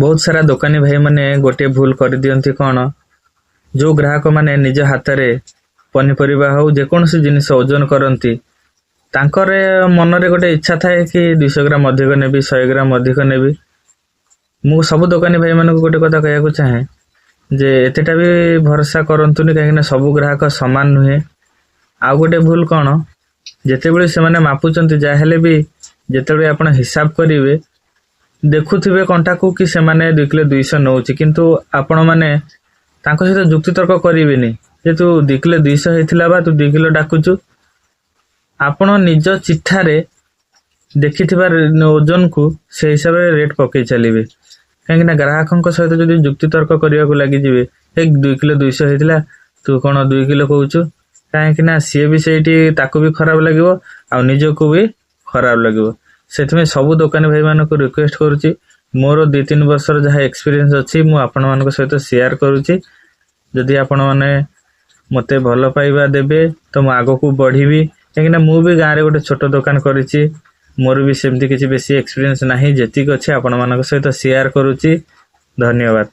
ବହୁତ ସାରା ଦୋକାନୀ ଭାଇମାନେ ଗୋଟିଏ ଭୁଲ କରିଦିଅନ୍ତି କ'ଣ, ଯେଉଁ ଗ୍ରାହକମାନେ ନିଜ ହାତରେ ପନିପରିବା ହଉ, ଯେକୌଣସି ଜିନିଷ ଓଜନ କରନ୍ତି, ତାଙ୍କର ମନରେ ଗୋଟେ ଇଚ୍ଛା ଥାଏ କି 200 ଗ୍ରାମ ଅଧିକ ନେବି, 100 ଗ୍ରାମ ଅଧିକ ନେବି। ମୁଁ ସବୁ ଦୋକାନୀ ଭାଇମାନଙ୍କୁ ଗୋଟେ କଥା କହିବାକୁ ଚାହେଁ ଯେ ଏତେଟା ବି ଭରସା କରନ୍ତୁନି, କାହିଁକିନା ସବୁ ଗ୍ରାହକ ସମାନ ନୁହେଁ। ଆଉ ଗୋଟେ ଭୁଲ କ'ଣ, ଯେତେବେଳେ ସେମାନେ ମାପୁଛନ୍ତି, ଯାହାହେଲେ ବି ଯେତେବେଳେ ଆପଣ ହିସାବ କରିବେ, ଦେଖୁଥିବେ କଣ୍ଟାକୁ କି ସେମାନେ 2 କିଲୋ 200 ନେଉଛି, କିନ୍ତୁ ଆପଣମାନେ ତାଙ୍କ ସହିତ ଯୁକ୍ତିତର୍କ କରିବେନି ଯେ ତୁ 2 କିଲୋ 200 ହେଇଥିଲା ବା ତୁ 2 କିଲୋ ଡାକୁଛୁ। ଆପଣ ନିଜ ଚିଠାରେ ଦେଖିଥିବା ଓଜନକୁ ସେଇ ହିସାବରେ ରେଟ୍ ପକେଇ ଚାଲିବେ, କାହିଁକିନା ଗ୍ରାହକଙ୍କ ସହିତ ଯଦି ଯୁକ୍ତିତର୍କ କରିବାକୁ ଲାଗିଯିବେ, ଏ 2 କିଲୋ 200 ହେଇଥିଲା, ତୁ କ'ଣ 2 କିଲୋ କହୁଛୁ, କାହିଁକିନା ସିଏ ବି ସେଇଠି ତାକୁ ବି ଖରାପ ଲାଗିବ ଆଉ ନିଜକୁ ବି ଖରାପ ଲାଗିବ। ସେଥିପାଇଁ ସବୁ ଦୋକାନୀ ଭାଇମାନଙ୍କୁ ରିକ୍ୱେଷ୍ଟ କରୁଛି, ମୋର 2-3 ବର୍ଷର ଯାହା ଏକ୍ସପିରିଏନ୍ସ ଅଛି ମୁଁ ଆପଣମାନଙ୍କ ସହିତ ସେୟାର କରୁଛି। ଯଦି ଆପଣମାନେ ମୋତେ ଭଲ ପାଇବା ଦେବେ ତ ମୁଁ ଆଗକୁ ବଢ଼ିବି, କାହିଁକିନା ମୁଁ ବି ଗାଁରେ ଗୋଟେ ଛୋଟ ଦୋକାନ କରିଛି। ମୋର ବି ସେମିତି କିଛି ବେଶୀ ଏକ୍ସପିରିଏନ୍ସ ନାହିଁ, ଯେତିକି ଅଛି ଆପଣମାନଙ୍କ ସହିତ ସେୟାର କରୁଛି। ଧନ୍ୟବାଦ।